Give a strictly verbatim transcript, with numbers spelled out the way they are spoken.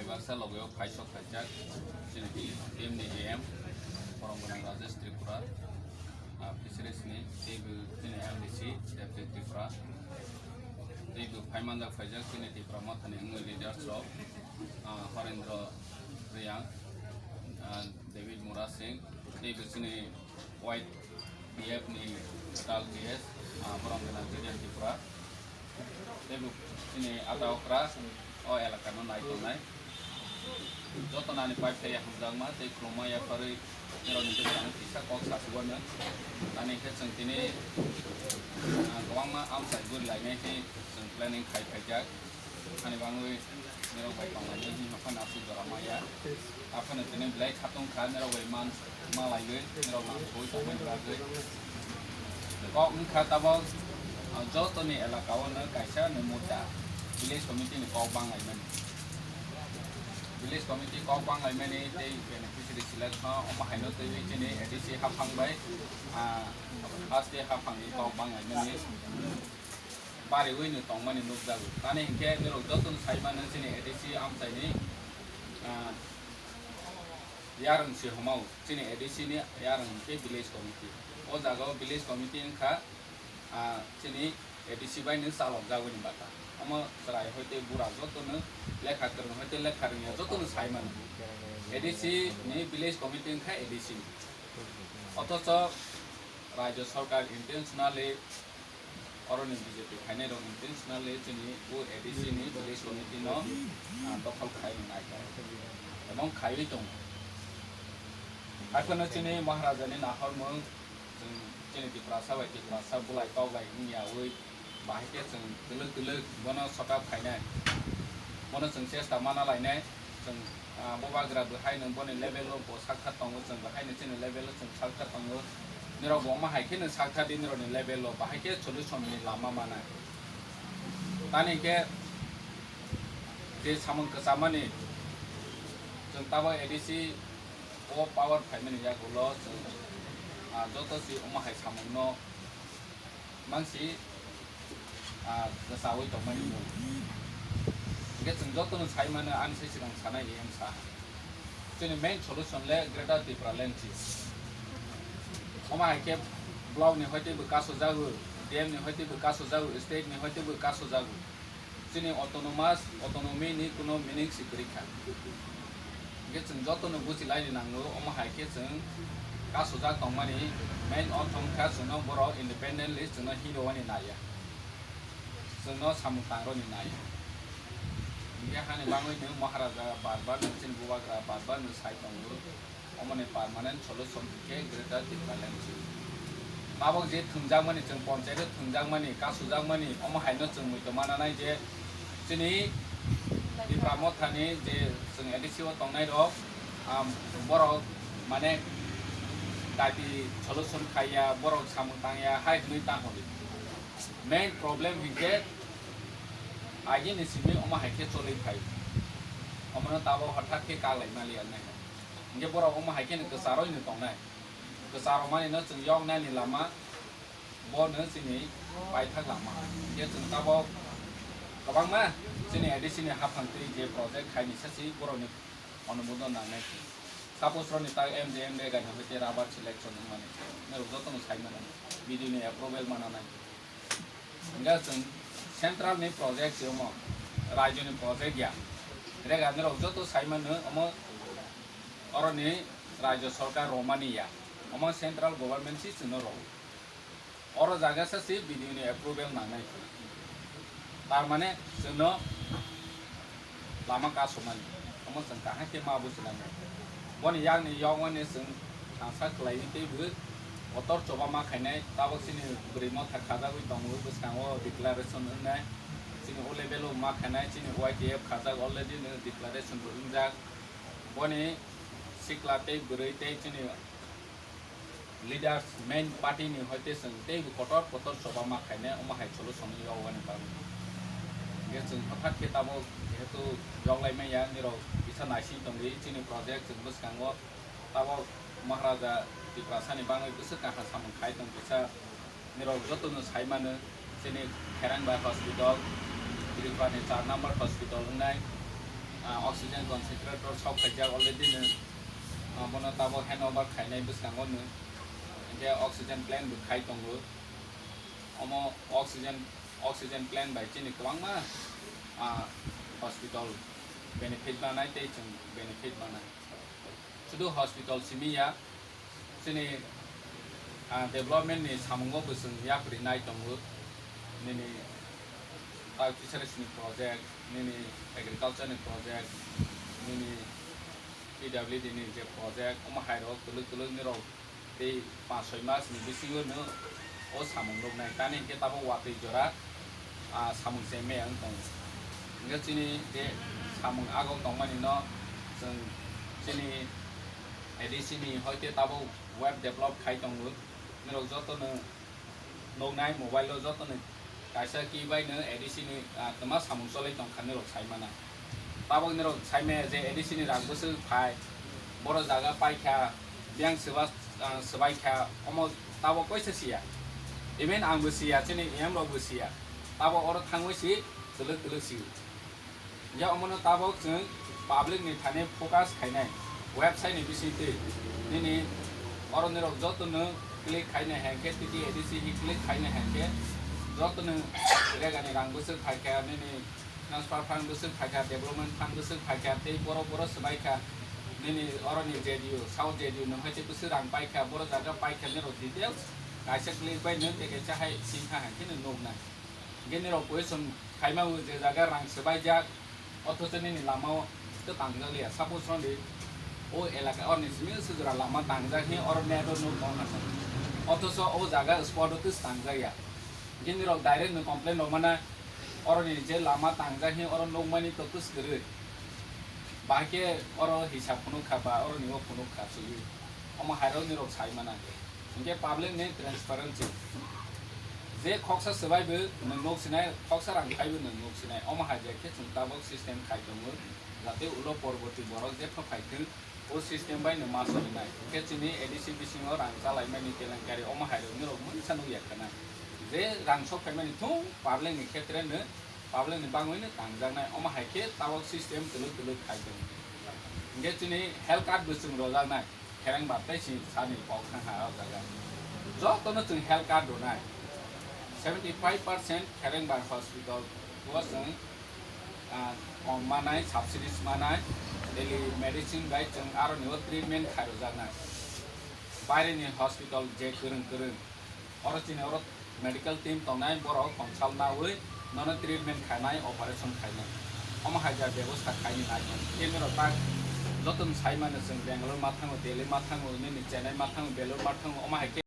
Baksa logo phaisok phaijak chini team ni A M, borom gwnang Rajesh Tripura, ah, Fisheries ni teibo chini M D C, Deputy Tripura, teibo phaimanjak phaijak chini Tipra Mothani wngwi leaders rok, ah, Horendra Reang, ah, David Murasing, teibo chini Y T F ni Dal G S, ah, borom gwnang Jidian Tripura. Teibo chini ata okra o elaka no nai tongnai. Joto nani pai phai hamjakma tei khulumma yapharwi norokni bwskango kisa kok sasugo no. Ani khe chwng tini, ah, kwbangma amchai guri lainai khe chwng planning khai phaijak. Ani bangwi norok bai tonglainai hwnwi haphano aswk jora maya. Aphano tini belai khatung kha, norok bai man, ma laiwi, norok nang soi tongmani bagwi. Kok wngkha tabok, ah, jotoni elaka o no kaisa no mudda, village committee ni kok bang laimani. Village committee kok bang laimani tei beneficiary select kha, omo haino twiwi chini A D C haphang bai, ah, haste haphang ni kok bang laimani. Bariwi no tongmani nukjago. Tani hinkhe norok jotono sai mano chini A D C amchaini, ah, yarwng se hwnmao, chini A D C ni yarwng hinkhe village committee. O jaga o village committee wngkha, ah, chini A D C bai no chalokjagwi ni bata. Omo chwrai hoite bura jotono lekha kwrwng hoite lekha rwngya jotono sai mano. A D C ni village committee wngkha A D C ni. Othocho Rajya Sarkar intentionally oroni B J P khainai rok intentionally chini o A D C ni village committee no, ah, dokhol khai nai ebong khaiwi tongo. Haikhe no chini Maharaja ni nahormung chwng chini Tiprasa bai Tiprasa bulai kok bai wngyawi bahai khe chwng twlwk twlwk bono sota phainai, bono chwng chesta mana lainai. Chwng, ah, bubagra bo haino boni level o bo sakha tongo, chwng bo haino chini level o chwng sakha tongo. Nirok bo omo hai kheno sakha di nirokni level o, bahai khe solution ni lama manai. Tani khe je samung kwchamani chwng tabok A D C o power phaimani yagulo chwng, ah, joto si omo hai samung no mangsi, ah, kwchaui tongmani mung. Hingkhe chwng jotono sai mano, ani sai swkang sanai A M sa. Chini main solution le Greater Tipraland si. Omo hai khe block ni hoi teibo kasojago, D M ni hoi teibo kasojago, state ni hoi teibo kasojago. Chini autonomous, autonomy ni kuno meaning si kwrwi kha. Hingkhe chwng jotono bujilaini nango, omo hai khe chwng kasujak tongmani main ortho wngkha chwngno borok independently chwngno hino wani naiya, chwngno samung tangroni naiya. Hingkhe hani bagwino Maharaja bar bar no chini bubagra bar bar no sai tongo. Omoni permanent solution hinkhe Greater Tipraland si. Tabok je thwngjakmani, chwng ponchayato thwngjakmani, kasujakmani, omo haino chwng muitu mananai je chini Tipra Mothani je chwng A D C o tongnai rok, am, borok mane dabi solution khaiya, borok samung tangya, hai hwnwi tang hwnwi. Main problem hinkhe agini simi omo hai khe choli phai. Omono tabok hothat khe kaglai maliya nai. Hingke borok omo hai kheno kwcharoi no tongnai. Kwcharok mani no chwng yoknani lama, bo no chini paithak lama. Hingke chwng tabok kwbangma chini A D C ni haphang twi je project khaini sasi borok ni onubodon nangnai. Suppose roni tak M J M Rega ni hoite rubber selection wngmani. Norok jotono sai mano. B D O ni approval mananai. Hingke chwng central ni project se omo, rajyo ni project ya. Rega norok joto sai mano omo, oroni rajyo sarkar romani ya. Omo central government si chwngno rw. Oro jaga sa si B D O ni approval nangnai. Tar mane chwngno lama kasumani, omo chwng kaham khe ma buji nango. Boni yakni yokmani chwng thangsa khlaiwi teibo kotor choba ma khainai, tabok chini bwrwi motha khajagwi tongo, bwskango declaration wngnai, chini o level o ma khainai, chini Y T F khajak already no declaration bo wngjak. Boni sikla tei bwrwi tei chini leaders, main party ni hoite chwng teibo kotor kotor choba ma khainai, omo hai solution ni yokmani bagwi. Hingke chwng hothat khe tabok jehetu yoklai manya, nirok kisa naising tongwi chini project chwng bwskango tabok Maharaja Tiprasa ni bagwi bwswk kaham samung khai tong kisa. Nirok jotono sai mano, chini Kherang bai hospital, Tripura ni char number hospital wngnai, Oxygen concentrator sok khaijak already no, ah, bono tabok handover khainai bwskango no. Hinkhe oxygen plant bo khai tongo. Omo oxygen, oxygen plant bai chini kwbangma, ah, hospital benefit manai tei chwng benefit manai. Sudu hospital simi ya, chini, ah, development ni samungo bo chwng yapri nai tongo. Nini tei fisheries ni project, nini agriculture ni project, nini P W D ni je project, omo hai rok twlwk twlwk ni rok tei panch soi mas ni bisingo no o samung nuknai. Tani hinkhe tabok watwi jora, ah, samung chengmaya wng tongo. Hinkhe chini je samung agok tongmani no chwng chini A D C ni hoite tabok web develop khai tongo. Norok joto no nuknai mobile o joto no kaisa key bai no A D C ni, ah, twma samung cholai tongkha norok sai mana. Tabok norok sai maya je A D C ni rang bwswk phai, boro jaga paikha, biyang swba, ah, swbaikha, omo tabok koisa siya. Even ang bo siya, chini E M rok bo siya. Tabok oro thangwi si twlwk twlwk si. Ya omono tabok chwng public ni thani focus khainai website ni bisingtwi nini oro nirok joto no click khaina hinkhe T T A D C hi click khaina hinkhe joto no regani rang bwswk phaikha nini transfer fund bwswk phaikha, development fund bwswk phaikha tei borok borok swbaikha nini oroni J D U, South J D U no hai tei bwswk rang paikha, borok jaga paikha nirok details kaisa click bai nwng tei kaisa hai singkha hinkhe nwng nuknai. Hinkhe nirok question khaima o je jaga rang swbaijak, othocho nini lama o tei tangjak liya. Suppose roni o elaka oroni simi sujura lama tangjak hi oro net o nuk tong kha. Othocho o jaga spot o tei tangjak ya. Hinkhe nirok direct no complain rok mana oroni je lama tangjak hi oro nukmani to tei kwrwi. Bahai khe oro hisab phunuk kha ba oroni o phunuk kha chwngwi. Omo hai rok nirok sai mana. Hinkhe public ni transparency. Je khoksa swbai bo nwng nuk sinai, khoksa rang phai bo nwng nuk sinai. Omo hai je khe chwng tabok system khai tongo, jate ulo porborti borok jepha phai thwng, o system bai nwng ma solinai. Hinkhe chini A D C bisingo rang chalaimani kelenkari omo hai rok norok mungsa nuk ya khana. Je rang sok phaimani thung public ni khetre no, public ni bangwi no tangjaknai. Omo hai khe tabok system twlwk twlwk khai tongo. Hinkhe chini health card bo chwng rojaknai. Khereng bar tei si sani kok thang ha o jaga. Jotono chwng health card rwnai. Seventy five percent Khereng bar hospital o chwng, ah, kom manai, subsidies manai, daily medicine bai chwng aroni o treatment khairokjaknai. Baire ni hospital je kwrwng kwrwng, oro chini oro medical team tongnai, borok consult naui nono treatment khainai, operation khainai. Omo hai ja bebosta khaini nai tong. Khe norok tak jotono sai mano chwng Bangalore ma thango, Delhi ma thango, nini Chennai ma thango, Belur ma thango, omo hai khe